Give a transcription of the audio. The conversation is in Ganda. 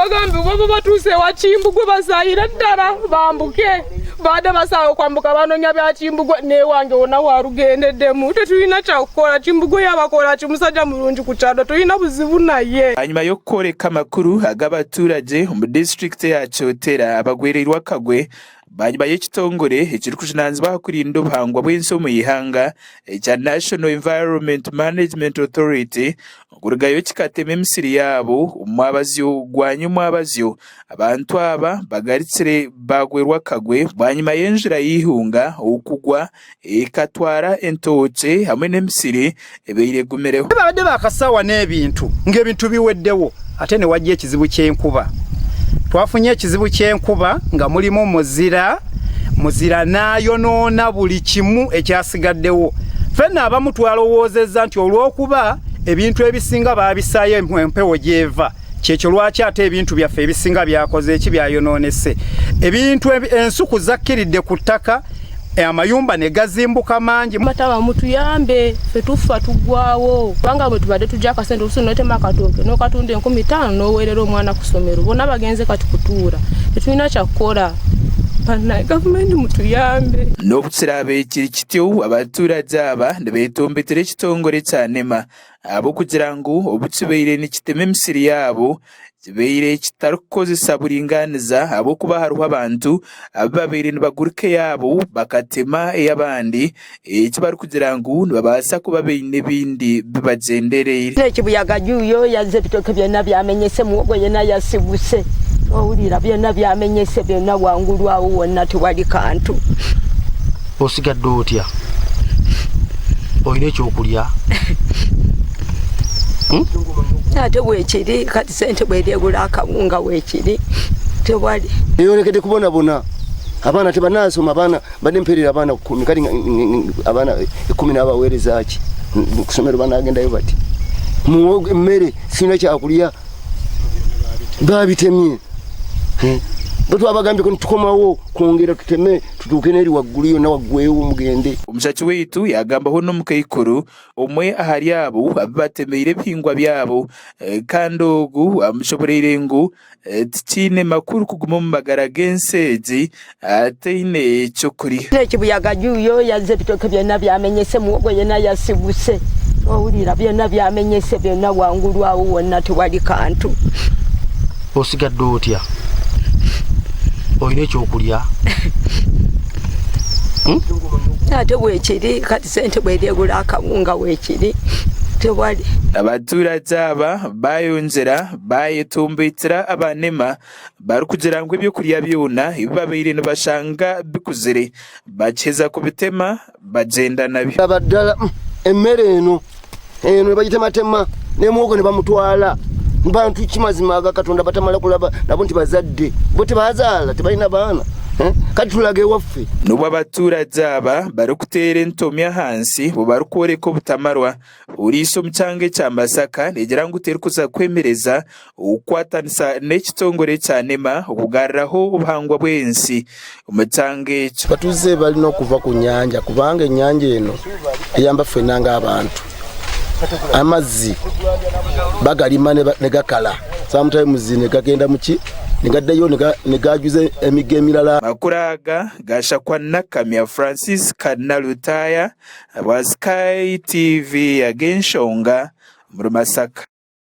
Bagambe baba batuuse ewa Kimbugwe basaayire ddala bambuke. Baadde basaawa okwambuka banoonya bya Kimbugwe n'ewange wonna walugendeddemu. Tetulina kyakukola. Kimbugwe yabakola ki? Musajja mulungi ku kyalo tulina buzibu naye. Ahanyima y'okukworeka amakuru ag'abaturage omu disiturikiti eya Kyotera abagwereirwe akagwe bwanyima y'ekitongore ekirikujunaanizibwa aha kurinda obuhangwa bw'ensi omu ihanga ekya National Environment Management Authority Okurugayo kikatema emisiri yaabo omu mwabazyo gwa nyomwabazyo. Abantu aba bagarukire baagwerwa akagwe bwanyima y'enjura y'eihunga okugwa ekatwara entookye hamwe n'emisiri ebaire egumireho. Babadde bakasaawa n'ebintu ng'ebintu biweddewo ate ne wajja ekizibu ky'enkuba. Twafunye ekizibu ky'enkuba nga mulimu muzira, muzira n'ayonoona buli kimu ekyasigaddewo. Ffenna abamu twalowoozezza nti olw'okuba ebintu ebisinga baabisaayo empewo gy'eva kyekyo lwaki ate ebintu byaffe ebisinga byakoze eki byayonoonese. Ebintu ensuku zakkiridde ku ttaka amayumba ne gazimbuka mangi. Mataba mutuyambe ffe tufa tuggwawo kubanga bwe tubadde tujja akasente oluusi n'otema akatooke n'okatunda 5000 n'oweerera omwana ku ssomero bonna bagenze kati kutuula tetulina kyakukola. Bannange gavumenti mutuyambe. N'obu kiraabe kiri kityo, abaturage aba nibeetombetera ekitongore kya NEMA ahabw'okugira ngu obu kibaire nikitema emisiri yaabo kibaire kitarikukozesa buringaaniza ahabw'okuba hariho abantu abu babaire nibagurika eyaabo bakatema ey'abandi eki barikugira ngu nibabaasa kuba baine ebindi bi bagyendereire. Ekibuyaga juuyo yazze ebitooke byonna byamenyese, muwogo yenna yasibuse, owulira byonna byamenyese byonna wangulu awo wonna tewali kantu. Osigadde otya? Olina ekyokulya? Hmm? Ate bwekiri kati sente bweryegula akawunga wekiri tewali. Eyolekedde kubonabona abaana tebanasoma abaana Mbadde mpeerera abaana 10 kati abaana 10 n'abaweereza ki kusomero banagendayo bati muwogo emmere sirina kyakulya babitemye eh? Bwe twabagambye ko tukomawo kwongera tuteme tutuuke n'eri waggulu yonna waggwewo mugende. Omushaki waitu yaagambaho n'omukaikuru Omwe ahari abo abu batemeire ebihingwa byabo kandi ogu amushoboreire ngu tikiine makuru kuguma omu magara g'ensi egi ataine ky'okurya. Ekibuyaga juuyo yazze ebitooke byonna byamenyese, muwogo yenna yasibuse, owulira byonna byamenyese byonna wangulu awo wonna tewali kantu. Osigadde otya? Olina ekyokulya? Hmm? Ate bwekiri kati sente bweryegula akawunga wekiri tewali. Abaturage aba bayongyera bayetomboitira aba NEMA barikugira ngu ebyokurya byona ebi babaire nibashanga bikuzire bakiheza kubitema bagyenda nabyo. Laba ddala emmere eno eno nebagitematema nemuwogo nebamutwala bantu ki mazima aga Katonda batamala kulaba nabo nti bazadde bo tebazaala tebalina baana eh? Kati tulaga ewaffe. N'obu abaturage aba barikuteera entomi ahansi bo barikworeka obutamarwa, Poriisi omu kyanga ekya Masaka negira ngu terikuza kwemereza okukwatanisa n'ekitongore ekya NEMA okugaruraho obuhangwa bw'ensi omu kyanga ekyo. Abatuuze balina okuva ku nnyanja kubanga ennyanja eno eyamba ffenna ng'abantu. Amazzi bagalima ne gakala sometimes ne gagenda muki ne gaddayo ne gajuza emigga emirala. Amakuru aga gashakwa Nakamya Francisca Nalutaaya Ahabwa Sky TV ag'enshonga omuri Masaka.